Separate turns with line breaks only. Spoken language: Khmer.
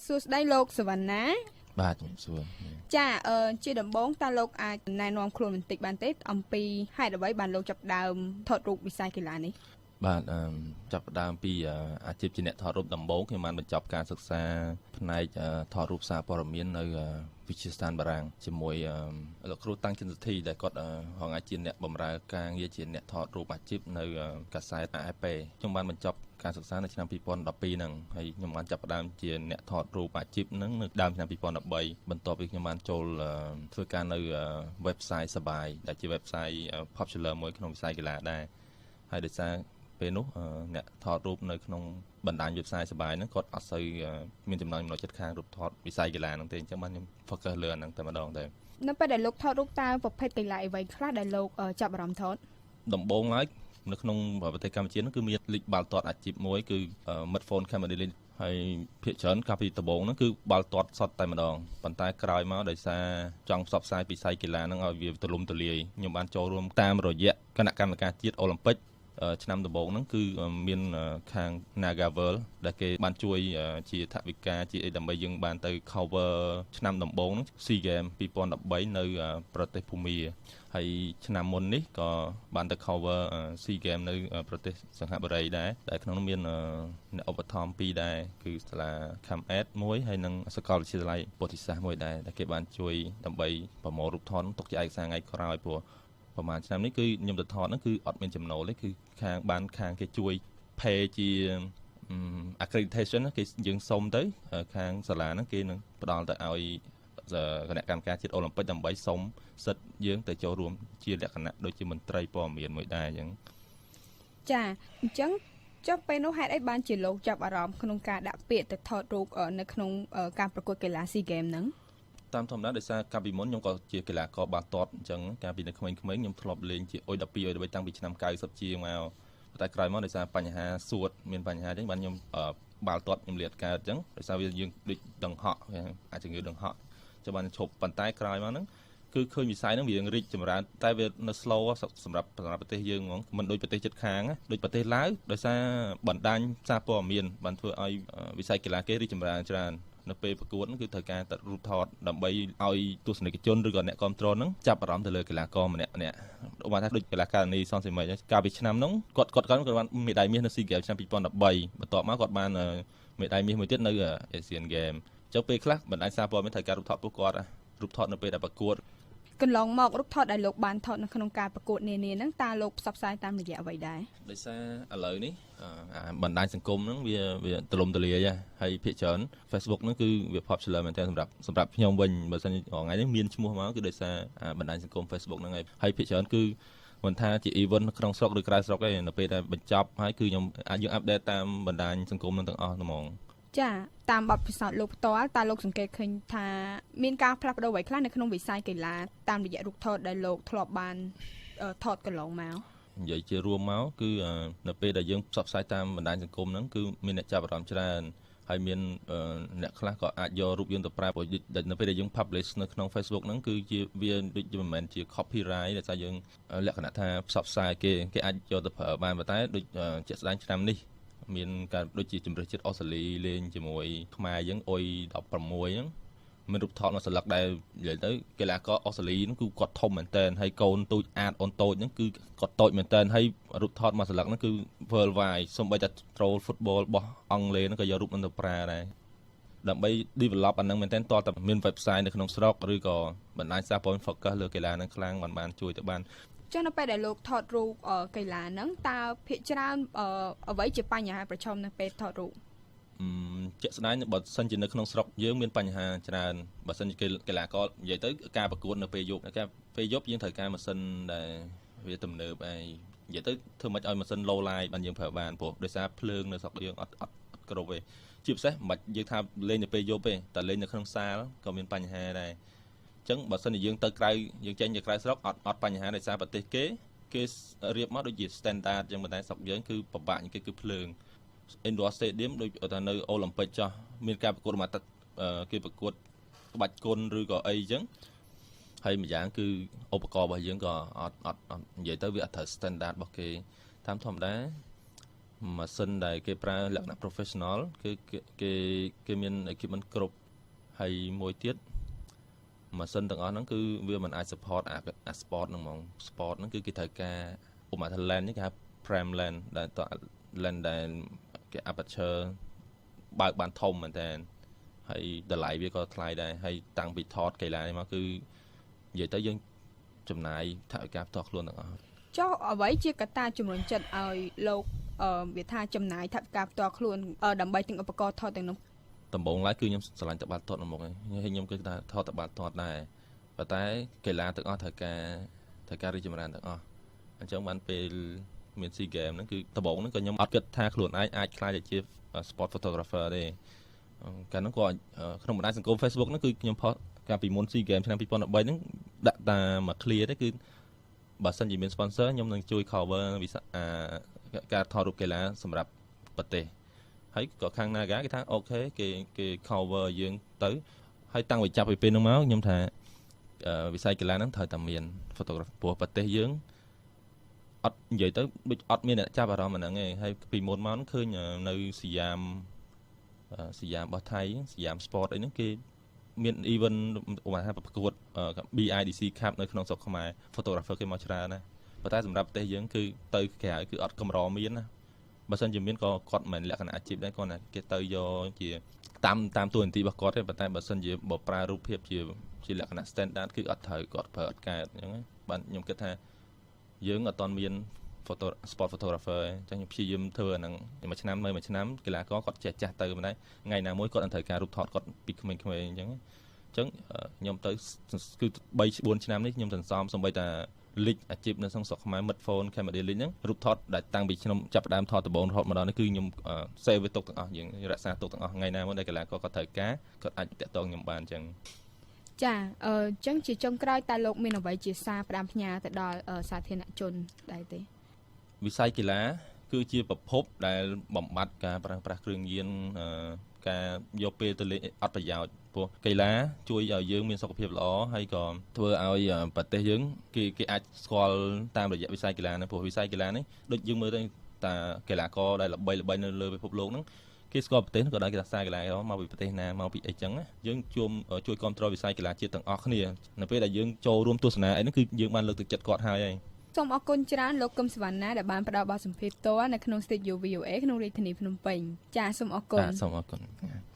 សួស្តីលោកសវណ្ណា។
បាទ ជំរាបសួរ។
ចា ជាដំបូងតើលោកអាចណែនាំខ្លួនបន្តិចបានទេ អំពីហេតុអ្វីបានលោកចាប់ផ្ដើមថតរូបវិស័យកីឡានេះ?
បាទ ចាប់ផ្ដើមពីអាជីពជាអ្នកថតរូបដំបូង ខ្ញុំបានបញ្ចប់ការសិក្សាផ្នែកថតរូបសារព័ត៌មាននៅវិទ្យាស្ថានបារាំង ជាមួយលោកគ្រូតាំងចិនសុធី ដែលគាត់ហងជាអ្នកបម្រើការងារជាអ្នកថតរូបអាជីពនៅកាសែត AFP។ ខ្ញុំបានបញ្ចប់ការសិក្សានៅឆ្នាំ2012ហ្នឹង ហើយខ្ញុំបានចាប់ផ្ដើមជាអ្នកថតរូបអាជីពហ្នឹងនៅដើមឆ្នាំ2013 បន្ទាប់ពីខ្ញុំបានចូលធ្វើការនៅ website សបាយ ដែលជា website popular មួយក្នុងវិស័យកីឡាដែរ។ ហើយដោយសារពេលនោះអ្នកថតរូបនៅក្នុងបណ្ដាញ website សបាយហ្នឹង គាត់អត់សូវមានចំណង់ចំណូលចិត្តខាងរូបថតវិស័យកីឡាហ្នឹងទេ អញ្ចឹងបានខ្ញុំ focus លើអាហ្នឹងតែម្ដងតែ
។ នៅពេលដែលលោកថតរូប តើប្រភេទកីឡាអ្វីខ្លះដែលលោកចាប់អារម្មណ៍ថត?
ដំបូងឡើយនៅក្នុងប្រទេសកម្ពុជាហ្នឹង គឺមានលីកបាល់ទាត់អាជីពមួយ គឺ Medphone Cambodia League ហើយភាគច្រើនកាលពីដំបូងហ្នឹងគឺបាល់ទាត់សុទ្ធតែម្ដង ប៉ុន្តែក្រោយមកដោយសារចង់ផ្សព្វផ្សាយវិស័យកីឡាហ្នឹងឲ្យវាទូលំទូលាយ ខ្ញុំបានចូលរួមតាមរយៈគណៈកម្មការជាតិអូឡ িম্প ិក។ ឆ្នាំដំបូងហ្នឹងគឺមានខាង Nagavel ដែលគេបានជួយជាថវិកាជាអី ដើម្បីយើងបានទៅ cover ឆ្នាំដំបូងហ្នឹង SEA Games 2013 នៅប្រទេសភូមា ហើយឆ្នាំមុននេះក៏បានទៅ cover SEA Games នៅប្រទេសសង្ហបុរីដែរ ដែលក្នុងនោះមានអ្នកឧបត្ថម្ភពីរដែរ គឺសាលា Cam-Ed មួយ ហើយនិងសាកលវិទ្យាល័យពុទ្ធិសាស្ត្រមួយដែរ ដែលគេបានជួយដើម្បីប្រមូលរូបថតទុកជាឯកសារថ្ងៃក្រោយ ព្រោះប្រហែលឆ្នាំនេះគឺខ្ញុំទៅថតហ្នឹងគឺអត់មានចំណូលទេ គឺខាងបានខាងគេជួយ pay ជា accreditation គេ យើងសុំទៅខាងសាលាហ្នឹង គេនឹងផ្ដល់ទៅឲ្យគណៈកម្មការជាតិអូឡ িম্প ិក ដើម្បីសុំសិទ្ធិយើងទៅចូលរួមជាលក្ខណៈដូចជាមន្ត្រីព័ត៌មានមួយដែរអញ្ចឹង
។ ចា អញ្ចឹងចុះពេលនោះហេតុអីបានជាលោកចាប់អារម្មណ៍ក្នុងការដាក់ពាក្យទៅថតរូបនៅក្នុងការប្រកួតកីឡា SEA Games ហ្នឹង?
តាមធម្មតា ដោយសារកាលពីមុនខ្ញុំក៏ជាកីឡាករបាល់ទាត់អញ្ចឹង កាលពីនៅក្មេងៗខ្ញុំធ្លាប់លេងជា U12 U13 តាំងពីឆ្នាំ90ជាងមក ប៉ុន្តែក្រោយមកដោយសារបញ្ហាសួតមានបញ្ហាអញ្ចឹង បានខ្ញុំបាល់ទាត់ខ្ញុំលាតកើតអញ្ចឹង ដោយសារវាយើងដូចដង្ហក់ អាចជំងឺដង្ហក់ចាំបានឈប់ ប៉ុន្តែក្រោយមកហ្នឹងគឺឃើញវិស័យហ្នឹងវារីកចម្រើន តែវានៅ slow សម្រាប់ប្រទេសយើងហ្មង មិនដូចប្រទេសជិតខាង ដូចប្រទេសឡាវ ដោយសារបណ្ដាញសារព័ត៌មានបានធ្វើឲ្យវិស័យកីឡាគេរីកចម្រើនច្រើន។ នៅពេលប្រកួតគឺត្រូវការតែរូបថត ដើម្បីឲ្យទស្សនិកជនឬក៏អ្នកគ្រប់គ្រងហ្នឹងចាប់អារម្មណ៍ទៅលើកីឡាករម្នាក់ម្នាក់ ឧបមាថាដូចកីឡាការិនីសនសិមី កាលពីឆ្នាំហ្នឹងគាត់គាត់គាត់បានមេដាយមាសនៅ SEA Games ឆ្នាំ2013 បន្ទាប់មកគាត់បានមេដាយមាសមួយទៀតនៅ Asian Games។ ចុះពេលខ្លះបណ្ដាញសារព័ត៌មានត្រូវការរូបថតពួកគាត់ រូបថតនៅពេលដែលប្រកួត។
កន្លងមករូបថតដែលលោកបានថតនៅក្នុងការប្រកួតនានាហ្នឹង តើលោកផ្សព្វផ្សាយតាមរយៈអ្វីដែរ?
ដោយសារឥឡូវនេះបណ្ដាញសង្គមហ្នឹងវាទូលំទូលាយហើយ ភាគច្រើន Facebook ហ្នឹងគឺវា popular មែនទែនសម្រាប់ខ្ញុំវិញ បើសិនថ្ងៃនេះមានឈ្មោះមកគឺដោយសារបណ្ដាញសង្គម Facebook ហ្នឹងហើយ ហើយភាគច្រើនគឺមិនថាជា event ក្នុងស្រុកឬក្រៅស្រុកទេ នៅពេលដែលបញ្ចប់ហើយគឺខ្ញុំអាចយើង update តាមបណ្ដាញសង្គមហ្នឹងទាំងអស់ហ្មង។
ចា តាមបទពិសោធន៍លោកផ្ទាល់ តើលោកសង្កេតឃើញថាមានការផ្លាស់ប្ដូរអ្វីខ្លះនៅក្នុងវិស័យកីឡា តាមរយៈរូបថតដែលលោកធ្លាប់បានថតកន្លងមក?
និយាយជារួមមកគឺនៅពេលដែលយើងផ្សព្វផ្សាយតាមបណ្ដាញសង្គមហ្នឹង គឺមានអ្នកចាប់អារម្មណ៍ច្រើន ហើយមានអ្នកខ្លះក៏អាចយករូបយើងទៅប្រើ ព្រោះនៅពេលដែលយើង publish នៅក្នុង Facebook ហ្នឹង គឺជាវាដូចជាមិនមែនជា copyright ដោយសារយើងលក្ខណៈថាផ្សព្វផ្សាយគេ គេអាចយកទៅប្រើបាន ប៉ុន្តែដូចជាក់ស្ដែងឆ្នាំនេះមានការដូចជាជម្រើសជាតិអូស្ត្រាលីលេងជាមួយខ្មែរយើងអុយ16ហ្នឹង មានរូបថតមួយសន្លឹកដែលនិយាយទៅកីឡាករអូស្ត្រាលីហ្នឹងគឺគាត់ធំមែនតើ ហើយកូនទូចអាតអូនតូចហ្នឹងគឺគាត់តូចមែនតើ ហើយរូបថតមួយសន្លឹកហ្នឹងគឺ worldwide សូម្បីតែ troll football របស់អង់គ្លេសហ្នឹងក៏យករូបហ្នឹងទៅប្រើដែរ។ ដើម្បី develop អាហ្នឹងមែនតើ តើមាន website នៅក្នុងស្រុកឬក៏បណ្ដាញសារព័ត៌មាន focus លើកីឡាហ្នឹងខ្លាំង បានជួយទៅបាន។
ចុះនៅពេលដែលលោកថតរូបកីឡាហ្នឹង តើភាគច្រើនអ្វីជាបញ្ហាប្រឈមនៅពេលថតរូប?
ជាក់ស្ដែងបើសិនជានៅក្នុងស្រុកយើងមានបញ្ហាច្រើន បើសិនជាកីឡាករនិយាយទៅការប្រកួតនៅពេលយប់ ការពេលយប់យើងត្រូវការម៉ាស៊ីនដែលវាទំនើប ហើយនិយាយទៅធ្វើម៉េចឲ្យម៉ាស៊ីន low light បានយើងប្រើបាន ព្រោះដោយសារភ្លើងនៅស្រុកយើងអត់គ្រប់ទេ ជាពិសេសមិនបាច់យើងថាលេងនៅពេលយប់ទេ តែលេងនៅក្នុងសាលក៏មានបញ្ហាដែរ។ អញ្ចឹងបើសិនជាយើងទៅក្រៅ យើងចេញទៅក្រៅស្រុកអត់បញ្ហា ដោយសារប្រទេសគេគេរៀបមកដូចជា standard អញ្ចឹង ប៉ុន្តែស្រុកយើងគឺពិបាកជាងគេ គឺភ្លើង indoor stadium ដូចថានៅអូឡ িম্প ិកចោះ មានការប្រកួតមួយគេប្រកួតក្បាច់គុណឬក៏អីអញ្ចឹង ហើយម្យ៉ាងគឺឧបករណ៍របស់យើងក៏អត់អត់អត់និយាយទៅវាអត់ត្រូវ standard របស់គេ។ តាមធម្មតា ម៉ាស៊ីនដែលគេប្រើលក្ខណៈ professional គឺគេគេមាន equipment គ្រប់ហើយមួយទៀតម៉ាស៊ីនទាំងអស់ហ្នឹងគឺវាមិនអាច support អា sport ហ្នឹងហ្មង sport ហ្នឹងគឺគេត្រូវការឧបមាថា lens នេះគេហៅ prime lens ដែលត lens ដែលគេ aperture បើកបានធំមែនតើហើយតម្លៃវាក៏ថ្លៃដែរហើយតាំងពីថតកីឡានេះមកគឺនិយាយទៅយើងចំណាយថវិកាផ្ទាល់ខ្លួនទាំងអស់
ចុះអ្វីជាកត្តាជំរុញចិត្តឲ្យលោកអឺវាថាចំណាយថវិកាផ្ទាល់ខ្លួនដើម្បីទិញឧបករណ៍ថតទាំងនោះ
ដំបូងឡើយគឺខ្ញុំស្រឡាញ់តបាល់ទាត់នៅមុខហើយខ្ញុំគឺថាថតតបាល់ទាត់ដែរប៉ុន្តែកីឡាទាំងអស់ត្រូវការរីកចម្រើនទាំងអស់អញ្ចឹងបានពេលមាន SEA Games ហ្នឹងគឺដំបូងហ្នឹងក៏ខ្ញុំអត់គិតថាខ្លួនឯងអាចក្លាយទៅជា sport photographer ទេកាលហ្នឹងក៏ក្នុងបណ្ដាញសង្គម Facebook ហ្នឹងគឺខ្ញុំផុសកាលពីមុន SEA Games ឆ្នាំ2013ហ្នឹងដាក់តាមួយ clear ទេគឺបើសិនជាមាន sponsor ខ្ញុំនឹងជួយ cover វិសការថតរូបកីឡាសម្រាប់ប្រទេសហើយក៏ខាង Naga គេថា OK គេគេ cover យើងទៅហើយតាំងពីចាប់ពីពេលហ្នឹងមកខ្ញុំថាវិស័យកីឡាហ្នឹងត្រូវតែមាន photographer ព្រោះប្រទេសយើងអត់និយាយទៅដូចអត់មានអ្នកចាប់អារម្មណ៍អាហ្នឹងឯងហើយពីមុនមកឃើញនៅសយ៉ាមសយ៉ាមរបស់ថៃសយ៉ាម sport អីហ្នឹងគេមាន event ឧបមាថាប្រកួត BIDC Cup នៅក្នុងស្រុកខ្មែរ photographer គេមកច្រើនណាប៉ុន្តែសម្រាប់ប្រទេសយើងគឺទៅក្រៅគឺអត់កម្រមានណាបើសិនជាមានក៏គាត់មិនលក្ខណៈអាជីពដែរគាត់ណាគេទៅយកជាតាមតាមតួនាទីរបស់គាត់ទេប៉ុន្តែបើសិនជាបើប្រើរូបភាពជាជាលក្ខណៈ standard គឺអត់ត្រូវគាត់ប្រើអត់កើតអញ្ចឹងបាទខ្ញុំគិតថាយើងអត់ទាន់មាន photo sport photographer អញ្ចឹងខ្ញុំព្យាយាមធ្វើអាហ្នឹងមួយឆ្នាំនៅមួយឆ្នាំកីឡាករគាត់ចេះចាស់ទៅប៉ុន្តែថ្ងៃណាមួយគាត់នឹងត្រូវការរូបថតគាត់ពីក្មេងៗអញ្ចឹងអញ្ចឹងខ្ញុំទៅគឺ3 4ឆ្នាំនេះខ្ញុំសន្សំសូម្បីតែលីកអាជីពនៅក្នុងស្រុកខ្មែរ Mitphone Cambodia League ហ្នឹងរូបថតដែលតាំងពីខ្ញុំចាប់ផ្ដើមថតដំបូងរហូតមកដល់នេះគឺខ្ញុំ save វាទុកទាំងអស់យើងរក្សាទុកទាំងអស់ថ្ងៃណាមួយដែលកីឡាករគាត់ត្រូវការគាត់អាចតាក់ទងខ្ញុំបានអញ្ចឹង
ចាអឺចឹងជាចុងក្រោយតើលោកមានអ្វីជាសារផ្ដាំផ្ញើទៅដល់សាធារណជនដែរទេ
វិស័យកីឡាគឺជាប្រភពដែលបំបត្តិការប្រើប្រាស់គ្រឿងញៀនការយកពេលទៅលេងអត់ប្រយោជន៍ព្រោះកីឡាជួយឲ្យយើងមានសុខភាពល្អហើយក៏ធ្វើឲ្យប្រទេសយើងគេគេអាចស្គាល់តាមរយៈវិស័យកីឡានេះព្រោះវិស័យកីឡានេះដូចយើងមើលទៅតាកីឡាករដែលល្បីល្បីនៅលើពិភពលោកហ្នឹងគេស្គាល់ប្រទេសក៏ដោយគេថាខ្សែកីឡាមកពីប្រទេសណាមកពីអីចឹងណាយើងជួមជួយគ្រប់គ្រងវិស័យកីឡាជាតិទាំងអស់គ្នានៅពេលដែលយើងចូលរួមទស្សនាអីហ្នឹងគឺយើងបានលើកទឹកចិត្តគាត់ហើយហើយ
សូមអរគុណច្រើនលោកកឹមសវណ្ណាដែលបានផ្ដល់បទសម្ភាសន៍ផ្ទាល់នៅក្នុង Studio VOA ក្នុងរាជធានីភ្នំពេញចាសូមអរគុណ
សូមអរគុណ។